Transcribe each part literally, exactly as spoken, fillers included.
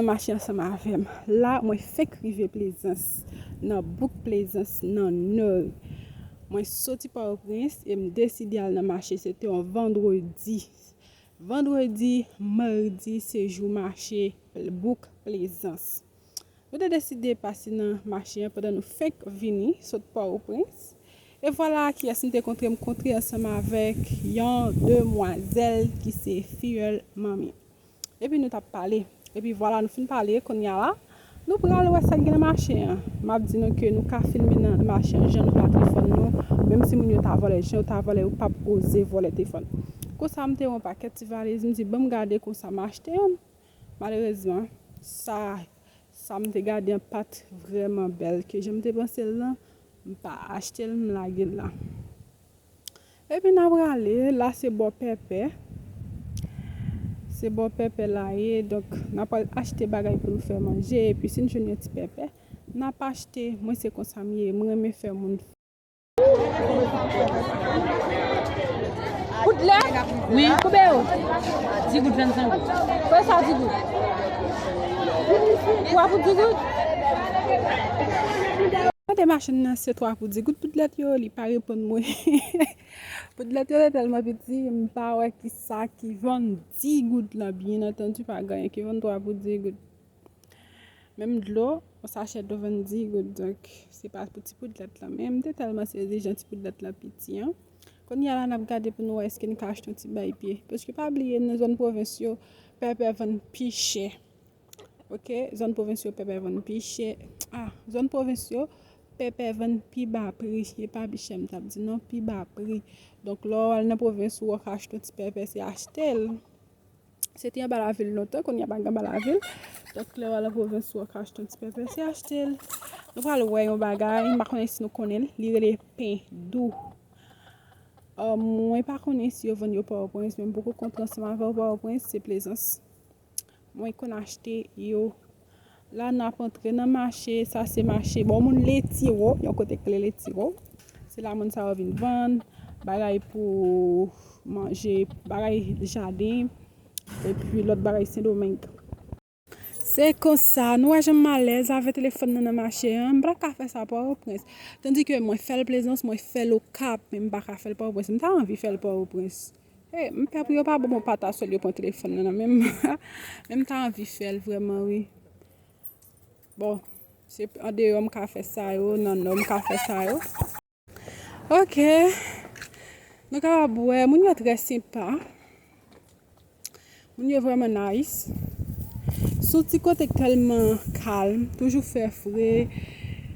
Mache ansanm avè m. La, mwen fenk rive Plezans, nan bouk Plezans, nan Nò. Mwen soti Pòtoprens e m deside al nan mache. Se te yon vandredi. Vandredi, madi, se jou mache bouk Plezans. Nou te deside pase nan mache an pandan nou fenk vini, sot Pòtoprens. E vwala kiyès m te kontre, m kontre ansanm avèk yon demwazèl ki se fiyèl manmi. Epi nou t ap pale. Epi vwala, nou fin pale, kounye a la, nou pral wè sa k gen nan mache an. M ap di nou ke nou ka filme nan mache an, jan nou pa telefòn nou, menm si moun yo ta vòlè, jan yo ta vòlè, yo p ap oze vòlè telefòn. Konsa, m te wè yon pakèt ti valiz, m di, "Ban m gade konsa, m achte youn." Malerezman, sa, sa m te gade an pa t vrèman bèl ke jan m te panse l lan, m pa achte l, m lage l la. Epi n a prale, la se bò Pèpè. Se bò Pèpè la ye, donk n a pral achte bagay pou nou fè manje, epi si n jwenn yon ti pèpè, n ap achte. Mwen se konsa m ye, mwen renmen fè moun. Poudlèt? Wi, koube yo. Di goud, vennsenk goud. Fè sa di goud. Twa pou di goud. Gade machann nan, se twa pou di goud poudlèt yo, li pa reponn mwen. Poudlèt yo te tèlman piti, m pa wè kisa ki vann di goud lan, byen antandi, pa gen anyen ki vann twa pou di goud. Menm dlo, yon sachè dlo vann di goud, donk se pa pou ti poudlèt lan. Men m te tèlman sezi jan ti poudlèt lan piti an. Kounye a la, n ap gade pou nou wè èske n ka achte yon ti bay pye. Paske pa bliye, nan zòn pwovens yo, pèpè vann pi chè. Oke, zòn pwovens yo, pèpè vann pi chè. Ah, zòn pwovens yo, pèpè vann pi ba pri. E pa pi chè m t ap di, non, pi ba pri. Donk, lè w al nan pwovens ou, w ka achte yon ti pèpè, se achte l. Se te anba lavil lontan, kounye a pa gen anba lavil. Donk, lè w al nan pwovens ou, w ka achte yon ti pèpè, se achte l. Nou pral wè yon bagay, m pa konnen si nou konnen l, li rele pen dou. Ah, mwen pa konnen si yo vann yo Pòtoprens, men m poko kontre ansanm avè yo Pòtoprens, se Plezans. Mwen konn achte yo. La, n ap antre nan mache. Sa se mache, bon, moun Letiro, yon kote k rele Letiro. Se la moun sa yo vin vann bagay pou manje, bagay jaden, epi lòt bagay Sendomeng. Se konsa, nou wè jan m alèz avè telefòn nan nan mache an. M pa ka fè sa Pòtoprens. Tandike mwen fè l Plezans, mwen fè l Okap, men m pa ka fè l Pòtoprens. M ta anvi fè l Pòtoprens. E, m pè pou yo pa ban m yon pataswèl, yo pran telefòn nan nan men m. Men m ta anvi fè l vrèman, wi. Bon, se andeyò m ka fè sa yo, nan nò m ka fè sa yo. Oke. Nou kapab wè, moun yo trè senpa. Moun yo vrèman nice. Se yon ti kote k tèlman kalm, toujou fè fre.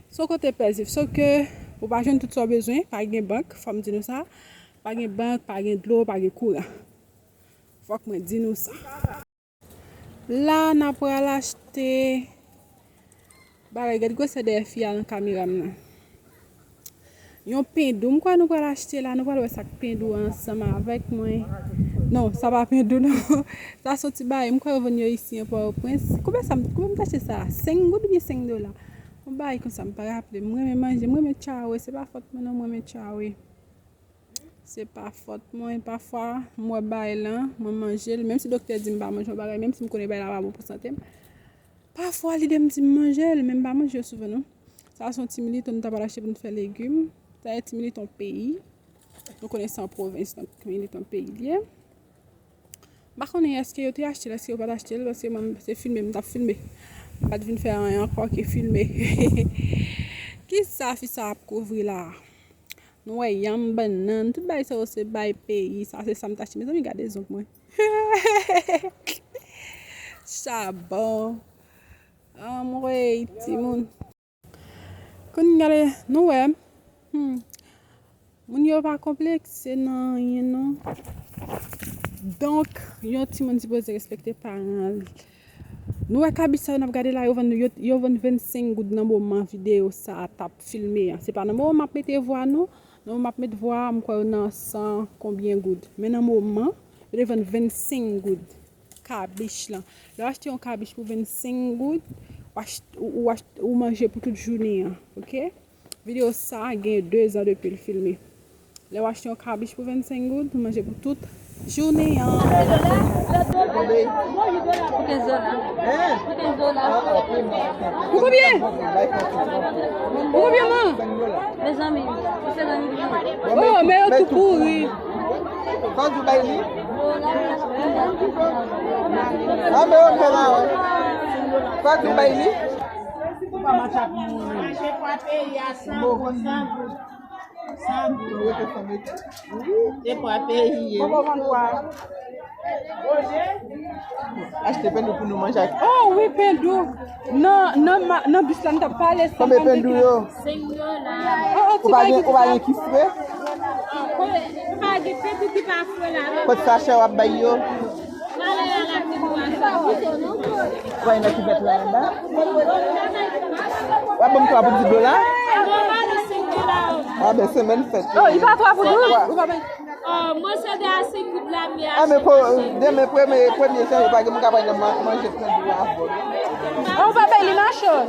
Se yon kote pèzib. Sòf ke ou pa jwenn tout sa w bezwen, pa gen bank, fò m di nou sa. Pa gen bank, pa gen dlo, pa gen kouran. Fòk mwen di nou sa. La, n ap pral achte bagay. Gad gwosè dèyè fi a nan kamera m nan. Yon pen dou, m kwè nou pral achte la, nou pral wè sa k pen dou ansanm avèk mwen. Non, sa pa pen dou, non. Sa se yon ti bagay, m kwè yo vann yo isi an Pòtoprens. Konbyen sa, konbyen m t achte sa? Senk goud oubyen senk dola? Yon bagay konsa, m pa raple. M renmen manje, m renmen tchawe, se pa fòt mwen non, m renmen tchawe. Se pa fòt mwen, pafwa, m wè bagay lan, mwen manje l, menm si doktè di m pa manje yon bagay, menm si m konnen bagay la pa bon pou sante m. Pafwa, lide m di m manje l, men m pa manje yo souvan, non. Sa se yon ti militon nou ta pral achte pou n fè legim. Sa se ti militon peyi. Nou konnen se an pwovens, donk militon peyi l ye. M pa konnen èske yo te achte l, èske yo pa t achte l, paske mwen, se filme m t ap filme. M pa t vin fè anyen ankò ke filme. Kisa fi sa ap kouvri la? Nou wè yanm, bannann, tout bagay sa yo se bay peyi. Sa se sa m t achte. Mezanmi, gade zong mwen. Chabon. Anmwey, timoun. Kounye a, nou wè. Hmm. Moun yo pa konplekse nan anyen, non. Donk, yon timoun sipoze respekte paran l. Nou wè kabich sa yo n ap gade la, yo vann, yo, yo vann vennsenk goud nan moman videyo sa a t ap filme an. Se pa nan moman m ap mete vwa, non. Nan moman m ap met vwa a, m kwè yo nan san konbyen goud. Men nan moman, yo te vann vennsenk goud. Kabich lan. Lè w achte yon kabich pou vennsenk goud, w achte, ou, ou achte, ou manje pou tout jounen an, oke? Videyo sa a gen de zan depi l filme. Lè w achte yon kabich pou vennsenk goud, ou manje pou tout Jounen an. Pou kenz dola. Pou kenz dola. Pou konbyen? Pou konbyen, man? Mezanmi, se nan li. Oh, men yo tou pouri. Kòman w bay li? Ah, men yo fè la, wè. Kòman w bay li? Mache pou peyi a san goud, san goud. San goud. Se pa peyi ye. Achte pendou pou nou manje ak. Oh wi, pendou. Nan, nan, ma- nan bis la, m t ap pale. Konbyen pendou yo? Senk dola. Oh, oh, ou pa gen, ou pa gen ki fre? Ou pa gen pendou ki pa fre la, non? Kot sachè w ap bay yo? Ou pa gen nan kibèt la, anba? W ap ban m twa pou dis dola? Ah, ben, semèn fèt. Oh, li pa twa pou douz? Ou pa bay. Oh, mwen se de a senk goud la, mi a. Ah, men ko, demen premye, premye janvye, pa gen moun k ap al nan ma- manje pendou avè w. Ah, ou pa bay li machann.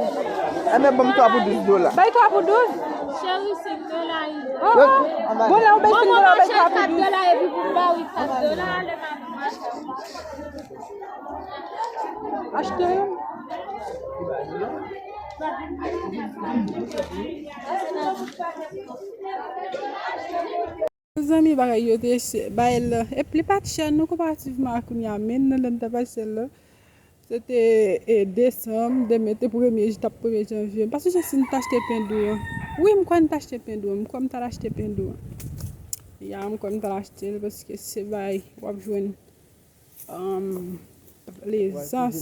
Ah, men ban m twa pou dis dola. Bay twa pou douz? Cheri, senk dola, wi. Oh, oh. Bon, lè ou bay senk dola, ou bay twa pou douz. Kat dola, epi pou m ba ou kat dola, lè m ap mache. Achte youn. Mezanmi, bagay yo te chè, bay la. Epi li pa t chè, non, konparativman a kounye a, men nan lè n t ap achte l la. Se te, e, desanm, demen te premye, t ap premye janvye. M pa sonje si n t achte pendou an. Wi, m kwè n t achte pendou an. M kwè m t al achte pendou an. Ya, m kwè m t al achte l paske se bay w ap jwenn, um, Plezans.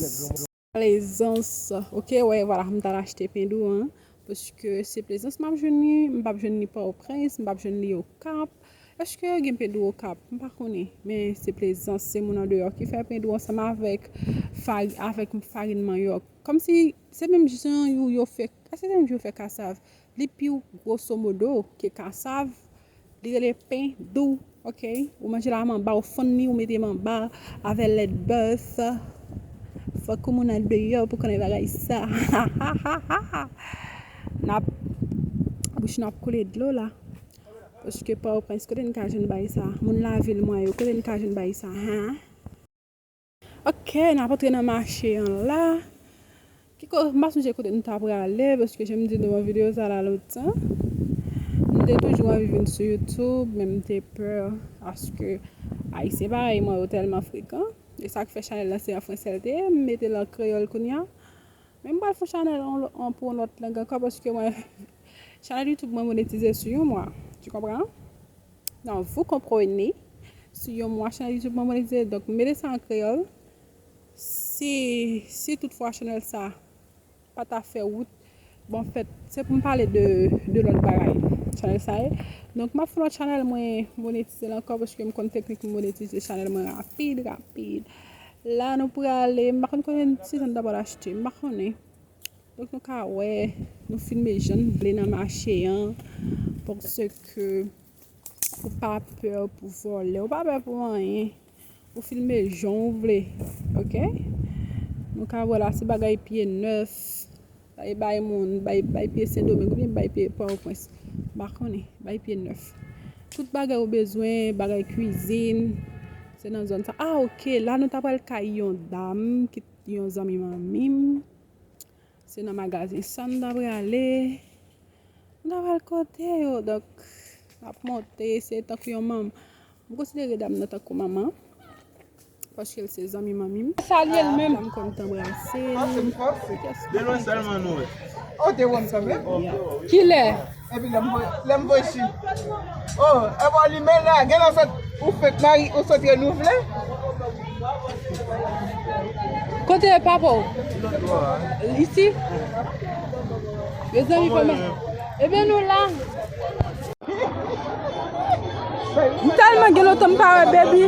Plezans. Ok, wè, vwala, m t al achte pendou an. Paske se Plezans m ap jwenn li, m p ap jwenn li Pòtoprens, m p ap jwenn li Okap. Èske gen pendou Okap? M pa konnen. Men se Plezans, se moun andeyò ki fè pendou ansanm avèk fari, avèk farin manyòk. Kòmsi se menm jan yo, yo fè, èske se menm jan yo fè kasav? Li pi gwosomodo ke kasav. Li rele pendou, ok? Ou manje l a manba, ou fann li, ou mete manba avè lèt bèf. Fòk ou moun andeyò pou konnen bagay sa. N ap, bouch nou ap koule dlo la. Paske Pòtoprens, kote n ka jwenn bagay sa? Moun lavil mwen yo, kote n ka jwenn bagay sa, hen? Ok, n ap antre nan mache an la. Ki ko-, m pa sonje kote nou ta prale, paske jan m di nou nan videyo sa la lontan. M te toujou anvi vin sou YouTube, men m te pè, paske Ayisyen parèy mwen yo tèlman frekan. E sa k fè chanèl lan se an fransè l te ye, m mete l an kreyòl kounye a. Men m pral fè chanèl an, an, pou yon lòt lang ankò, paske mwen, chanèl YouTube mwen monetize sou yon mwa. Tu comprends? Non, vous comprenez. Sou yon mwa, chanèl YouTube mwen monetize. Donk, m mete sa an kreyòl. Si, si toutfwa chanèl sa pa ta fè wout, bon, fèt, se pou m pale de, de lòt bagay. Chanèl sa ye. Donk, m ap fè lòt chanèl mwen monetize l ankò, paske m konn teknik pou m monetize chanèl mwen rapid, rapid. La, nou prale, m pa konn kote si sa n ta pral achte, m pa konnen. Donk, nou ka wè, nou filme jan n vle nan mache an, paske ou pa pè pou vòlè, ou pa pè pou anyen. Ou filme jan w vle, ok? Nou ka wè la, se bagay pye nèf, bay, bay moun, bay, bay pye Sendomeng oubyen bay pye Pòtoprens, m pa konnen, bay pye nèf. Tout bagay ou bezwen, bagay kwizin, se nan zòn sa. Ah, ok, la nou ta pral kay yon dam ki t yon zanmi manmi m. Se nan magazen sa n ta prale. Nou ta pral kote yo, donk, n ap monte, se tankou yon manm. M konsidere dam nan tankou manman, paske l se zanmi manmi m. Salye l menm. Dam konn t anbrase l. Demwazèl sèlman nou wè. Oh, te wè m sanble? Kilè? Epi lè m voye, lè m voye chi. Oh, epi w limen la, gen lè w sot, ou fenk mari, ou sot renouvle. Kote papa w? Isi? Mezanmi, kòman? Ebyen, nou la. M tèlman gen lontan m pa wè baby.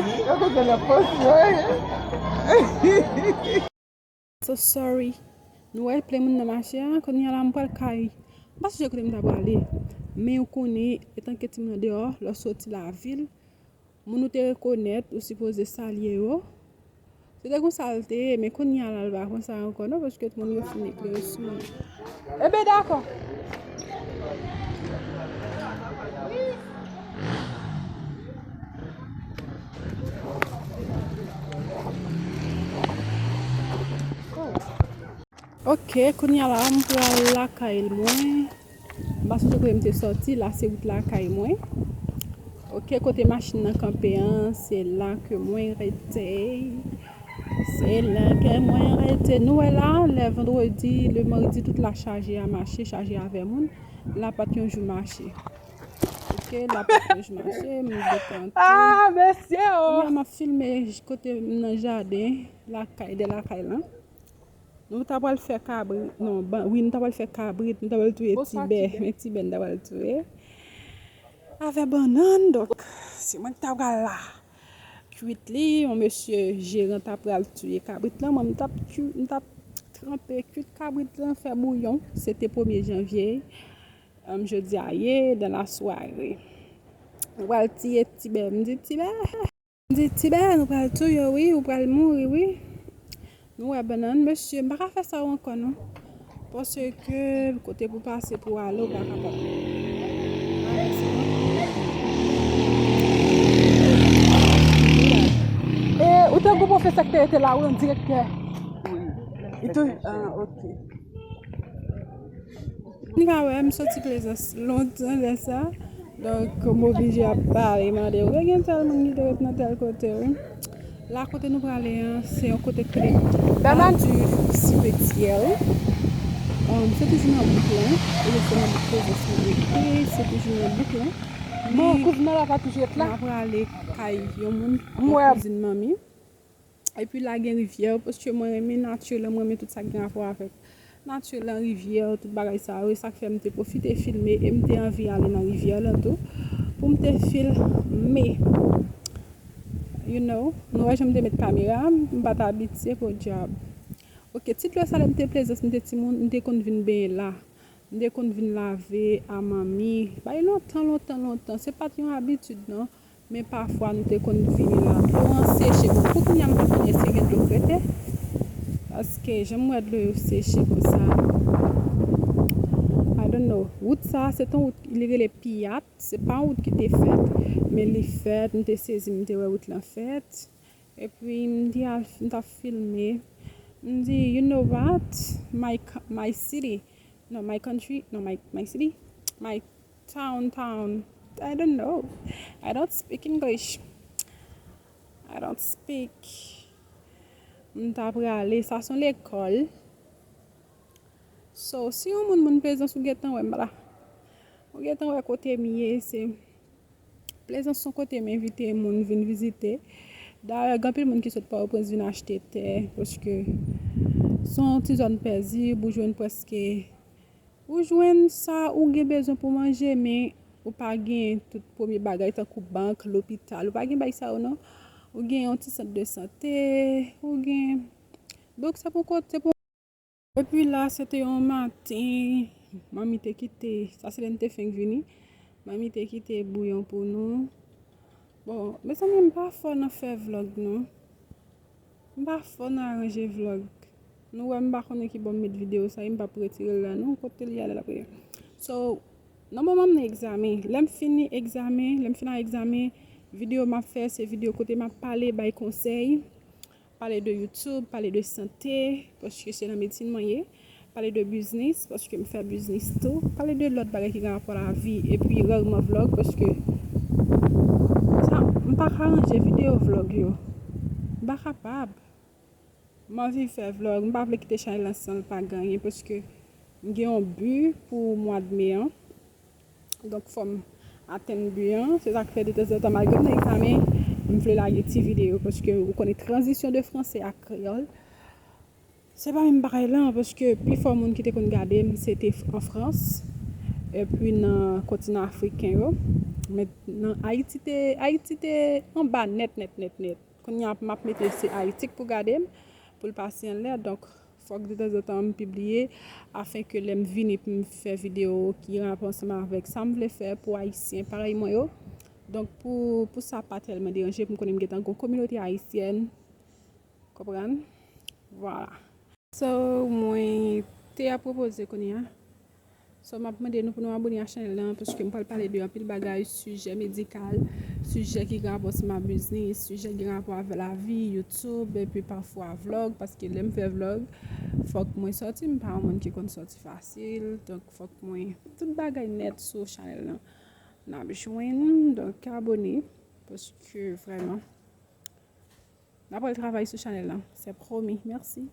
So sorry. Nou wè plen moun nan mache a, kounye a la m pral kay. M pa sonje kote m ta prale. Men ou konnen, etanke timoun andeyò, lè w soti lavil, moun ou te rekonèt, ou sipoze salye yo. Se te konsa l te ye, men kounye a la l pa konsa ankò non, paske tout moun yo fin eklere sou li. Ebyen dakò. Ok, kounye a la, m pral lakay mwen. M pa sonje kote m te sòti, la se wout lakay mwen. Ok, kote machin nan kanpe an, se la ke mwen rete. Se la ke mwen rete. Nou wè la, lè vandredi, le mardi, tout la chaje a mache, chaje avè moun. La pa t yon jou mache. Ok, la pa t yon jou mache, m gentan antre. Ah, mesye, oh! Kounye a m ap filme kote m nan jaden, lakay, de lakay lan. Nou ta pral fè kabrit, non, ban, wi, nou ta pral fè kabrit, nou ta pral touye tibè, men tibè nou ta pral touye. Avè bannann, donk, se mwen ki ta pral la. Kwit li, yon mesye jeran ta pral touye kabrit lan, mwen m t ap kwi-, m t ap tranpe, kwit kabrit lan, fè bouyon. Se te premye janvye, um, jodi a ye, dans la soirée. Nou pral tiye tibè, m di tibè. M di, "Tibè, nou pral touye w, wi, ou pral mouri, wi." Nou wè bannann, mesye, m pa ka fè sa w ankò, non. Paske kote pou pase pou ale, ou pa kapab. E, ou te gwo pwofesè ki te rete la, wi, yon direktè. Li tou, ah, ok. N ka wè, m soti Plezans lontan lè sa. Donk, m oblije ap pale, mande, "Ou gen tèl moun ki te ret nan tèl kote, wi." La kote nou prale an, se yon kote ki rele Badu Cimetière. Um, se toujou nan bouk lan. E se nan bouk Plezans mwen rete, se toujou nan bouk lan. Bon, kouvnan la pa toujou ret la. M ap prale kay yon moun, yon kouzin manmi. Epi la gen rivyè, paske mwen renmen nati lan, mwen renmen tout sa ki gen rapò avèk nati lan, rivyè, tout bagay sa yo. E sa k fè m te pwofite filme e m te anvi ale nan rivyè lan tou pou m te filme. You know, nou wè jan m te met kamera, m pa t abitye, podyab. Ok, ti dlo sa lè m te Plezans, m te timoun, m te konn vin benyen la. M te konn vin lave a manmi. Bay lontan, lontan, lontan. Se pa t yon abitid, non. Men pafwa, nou te konn vini la. Dlo an seche. Bon, pou kounye a, m pa konnen èske gen dlo k rete. Paske, jan m wè dlo yo seche konsa. I don't know. Wout sa, se t on wout, li rele Piyat. Se pa yon wout ki te fèt. Men li fèt, m te sezi, m te wè wout lan fèt. Epi, m di al, m t ap filme. M di, "You know what? My, co- my city." No, my country, no, my, my city, my town, town. I don't know. I don't speak English. I don't speak. M ta prale, sa se yon lekòl. So, si yon moun, moun Plezans, ou gentan wè m la. Ou gentan wè kote m ye, se Plezans se yon kote m envite moun vin vizite. Dayè, gen anpil moun ki sot Pòtoprens vin achte tè, paske se yon ti zòn pezib, ou jwenn prèske, ou jwenn sa ou gen bezwen pou manje, men ou pa gen tout premye bagay tankou bank, lopital, ou pa gen bagay sa yo non. Ou gen yon ti sant de sante, ou gen, donk se pou kote, se pou Epi la, se te yon maten, manmi te kite, sa se lè n te fenk vini, manmi te kite bouyon pou nou. Bon, mezanmi, m pa fò nan fè vlòg, non. M pa fò nan aranje vlòg. Nou wè, m pa konnen ki bò m met videyo sa, e m p ap retire l la, non, kote li ale l ap ye. So, nan moman m nan egzamen, lè m fini egzamen, lè m fin ak egzamen, videyo m ap fè, se videyo kote m ap pale, bay konsèy. Pale de YouTube, pale de sante, paske se nan medsin mwen ye. Pale de biznis, paske m fè biznis tou. Pale de lòt bagay ki gen rapò lavi, epi rarman vlòg, paske sa, m pa ka ranje videyo vlòg yo. M pa kapab. M anvi fè vlòg, m pa vle kite chanèl lan san l pa gen anyen, paske m gen yon bi pou mwa de me an. Donk, fò m atenn bi an. Se sa k fè detanzantan, malgre m nan egzamen, m vle lage ti videyo, paske ou konnen tranzisyon de franse ak kreyòl, se pa menm bagay lan, paske pifò moun ki te konn gade m, se te an Frans, epi nan kontinan afriken yo. Men nan Ayiti te, Ayiti te anba nèt, nèt, nèt, nèt. Kounye a, m ap mete se Ayiti k pou gade m, pou l pase anlè. Donk, fòk detanzantan m pibliye, afen ke lè m vini pou m fè videyo ki rapò ansanm avèk sa m vle fè pou Ayisyen parèy mwen yo. Donk, pou, pou sa pa tèlman deranje m, konnen m gentan gon kominote ayisyèn. Konprann? Vwala. So, mwen te ap pwopoze kounye a. So, m ap mande nou pou nou abone a chanèl lan, paske m pral pale de anpil bagay, sijè medikal, sijè ki gen rapò ansanm ak biznis, sijè ki gen rapò avèk lavi, YouTube, epi pafwa vlog, paske lè m fè vlog, fòk mwen sòti, m pa yon moun ki konn sòti fasil, donk fòk mwen, tout bagay nèt sou chanèl lan. N ap jwenn, donk abone, paske vrèman, n ap pral travay sou chanèl lan, se pwomi, mèsi.